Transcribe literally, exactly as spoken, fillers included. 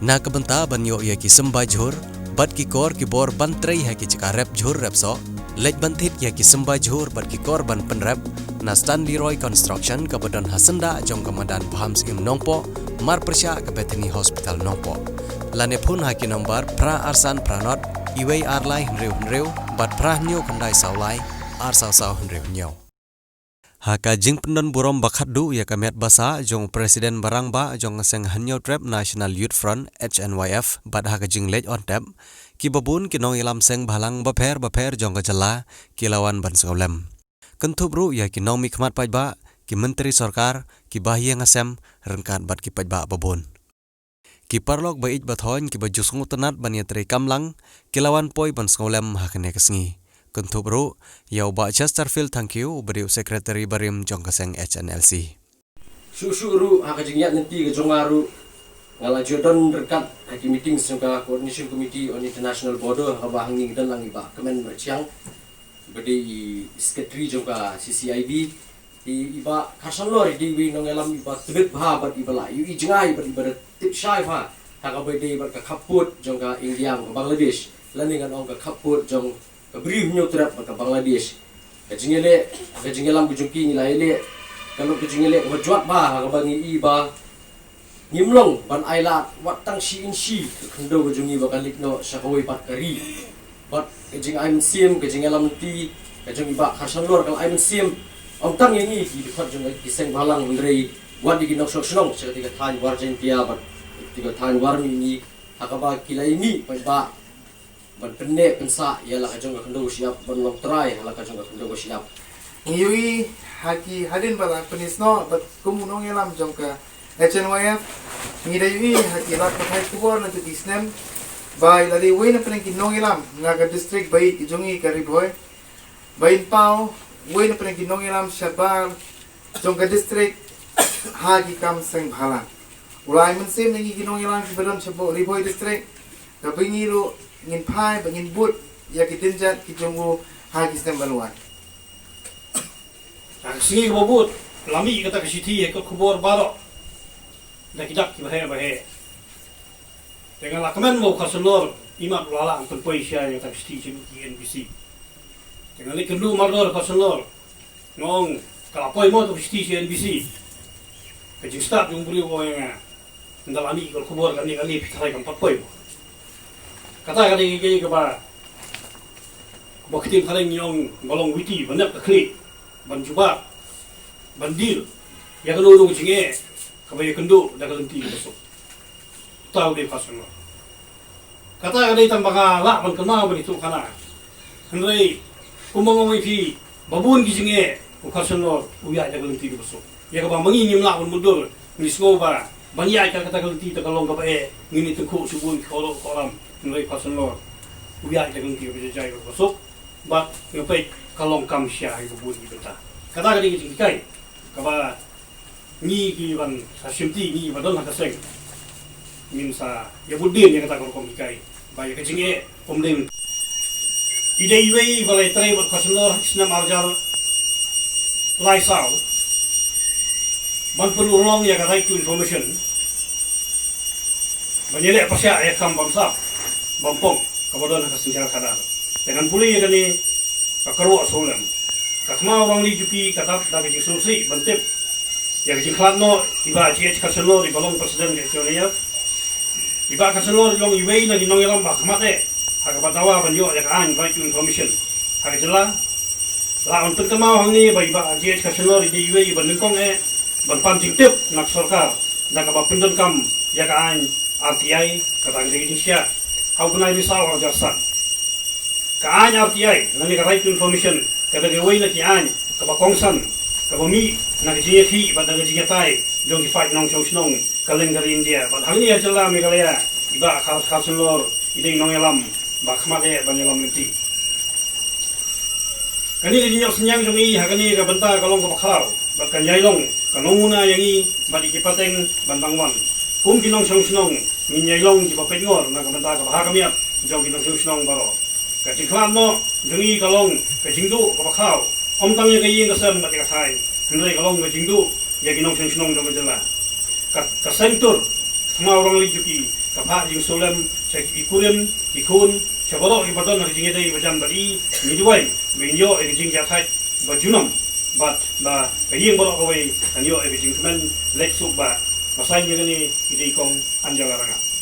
Na ka bynta ban ïoh ïa ki symbai jhur bad ki kor ki bor ban trei ha ki jaka rep jhur rep soh, leit ban thied ïa ki symbai jhur bad ki kor ban pynrep na Stanley Roy Construction kaba don ha syndah jong ka madan Bham Syiem Nongpoh, marpyrshah ka Bethany Hospital Nongpoh. Lane phone ha ki nombar phra ar san phra nod, iwei ar lai hynriew hynriew bad phra hynñiew khyndai saw lai, ar saw saw hynriew hynñiew. Ha ka jingpyndon burom ba khatduh ïa ka met ba sah jong u President ba rangbah jong ka seng Hynñiewtrep National Youth Front, H N Y F, bad ha ka jingleit on tep, kiba bun ki nongïalam seng bhalang bapher bapher jong ka jylla ki la wan ban sngewlem. Kynthup ruh ïa ki nongmihkhmat paidbah, ki myntri sorkar, ki bahaïing hasem, ryngkat bad ki paidbah ba bun. Ki paralok ba ïeit ba thoiñ kiba ju sngewtynnat ban ïatrei kam lang, ki la wan poi ban sngewlem ha kane ka sngi. Kynthup ruh ïa u Bah Chesterfield Thangkhiew uba dei u Secretary barim jong ka seng H N L C. Shuh shuh ruh ha ka jingïaid lynti ka jong nga ruh, nga la ju don ryngkat ha ki meeting jong ka Coordination Committee on International Border, ha kaba hangne don lang i Bah Kmen Marchiang, ba dei i Secretary jong ka C C I B. I, i Bah Carson Lor i dei iwei i nongïalam iba tbit bha bad iba la ïohi jngai bad iba da tip shai bha ha kaba ïadei bad ka khappud jong ka India bad ka Bangladesh, lane ngan ong ka khappud jong ka Bri u Hynñiewtrep bad ka Bangladesh. Ka jingïaleh, ka jingïalam ka jong ki ngi la ïaleh, ka long ka jingïaleh kaba jwat bha ha kaba ngi i ba ngim long ban ailad wat tang shi inshi ka khyndew ka jong ngi ba kan leit noh sha kawei pat ka ri. Bad ka jingai mynsiem, ka jingïalam lynti ka jong i Bah Carson Lor ka la ai mynsiem ym tang ïa ngi ki dkhot jong ki seng bhalang, hynrei wat ïa ki nongshong shnong sha katei ka thaiñ War Jaiñtia bad katei ka thaiñ War Mihngi, ha kaba ki la ïa ngi paidbah ban pynneh pynsah ïa la ka jong ka khyndew ka shyiap, ban long trai ha la ka jong ka khyndew ka shyiap. Ngi ïohi ha ki hadien ba la pyni snoh bad kum u nongïalam jong ka H N Y F, ngi da ïohi ha ki lad pathai khubor na ki snem ba i la dei uwei na pdeng ki nongïalam na ka district ba ïeit ka jong ngi ka Ri Bhoi, ba in paw uwei na pdeng ki nongïalam shabar jong ka district ha ki kam seng bhalang. U la ai mynsiem ïa ngi ki nongïalam kiba don shapoh Ri Bhoi district, kaba ngi ruh ngin phai ba ngin bud ïa ki dienjat ki jong u ha ki snem ban wan. Ha ka sngi kaba bud la mih kata ka shithi ha ki kot khubor baroh da ki dak kiba heh ba heh. Te nga la kmen ba u Carson Lor imat u la lah ban pynpoi sha ïa kata ka shithi sha ki N B C. Te nga leit kynduh mardor u Carson Lor, nga ong ka la poi mo kata ka shithi sha N B C. Ka jingstad jong u briew ka ong ïa nga, ynda la mih ka kot khubor kane kane phi tharai kam pat poi mo. Kata ka dei kaei kaba, kaba ktien khaleng ngi ong ba long witi, ba nep ka khlieh ban jubab, ban deal ïa kano kano ka jingeh kaba ïakynduh da ka lynti kaba suk. Uta u dei u Carson Lor. Kata ka dei tang ba nga lah ban kynmaw ban ïathuh khana. Hynrei kumba nga ong ïa phi, ba bun ki jingeh u Carson Lor u ïaid da ka lynti kaba suk. Ïa kaba ma ngi ngim lah ban mutdur, ngi sngew ba ban ïaid ka kata ka lynti te ka long kaba eh, ngin ïa tyngkhuh sha bun ki khawroh khawram. Hynrei u Carson Lor u ïaid da ka lynti kaba jai jai kaba suk. Bad nga peit ka long kam sha ha kiba bun ki bynta. Kata ka dei ka jinghikai kaba ngi kiban sa shimti, ngi ba don ha ka seng, ngin sa ïa bud dien ïa kata ka rukom hikai ba ïa ka jingeh um dei. I dei iwei ba la ïatrei bad u Carson Lor ha ki snem arhajar lai saw ban pynurlong ïa ka right to information, ban ïaleh pyrshah ïa ka kam bamsap bampong kaba don ha ka synshar khadar. Te ngan pule ïa kane ka kyrwoh sawlem. Ka Khmaw Rangli Juki ka dap da ka jingsngewsih ban tip ïa ka jingkhlad noh i Bah G H Carson Lor iba long President ka H N Y F. I Bah Carson Lor i long iwei na ki nongïalam ba khmat eh ha kaba dawa ban ïoh ïa ka aiñ Right to Information ha ka jylla. Lah ban pynkynmaw hangne ba i Bah G H Carson Lor i dei iwei iba nyngkong eh ban pan jingtip na ka sorkar da kaba pyndonkam ïa ka aiñ R T I, kata ka dei ka jingshah ha u bnai Risaw arhajar san. Ka aiñ R T I lane ka Right to Information ka dei kawei na ki aiñ kaba kongsan, kaba mih na ka jingïakhih bad na ka jingïatai jong ki paid nongshong shnong kylleng ka ri India bad hangne ha jylla Meghalaya. I Bah Carson Lor i dei nongïalam ba khmat eh ban ïalam lynti. Kane ka jingïohsynñiang jong i ha kane ka bynta ka long kaba khraw bad kan ïai long ka nongmuna ïa ngi bad ïa ki pateng ban dang wan. Kum ki nongshong shnong ngin ïai long kiba peitngor na ka bynta kaba ha khmat jong ki nongshong shnong baroh. Ka jingkhlad noh jong i ka long ka jingduh kaba khraw, ym tang ïa ka ïing ka sem bad ïa ka thaiñ, hynrei ka long ka jingduh ïa ki nongshong shnong jong ka jylla. Ka, ka seng tur, ka Khmaw Rangli Juki, ka phah jingsulem sha ki kurim, ki khun, sha baroh ki ba don ha ka jingïadei ba jan bad i, ngi duwai ba ngin ïoh ïa ka jingjahthait ba junom bad ba ka ïing baroh kawei kan ïoh ïa ka jingkmen leit suk ba. Ba saiñ ïa kane ki dei kong Anjala Rangad.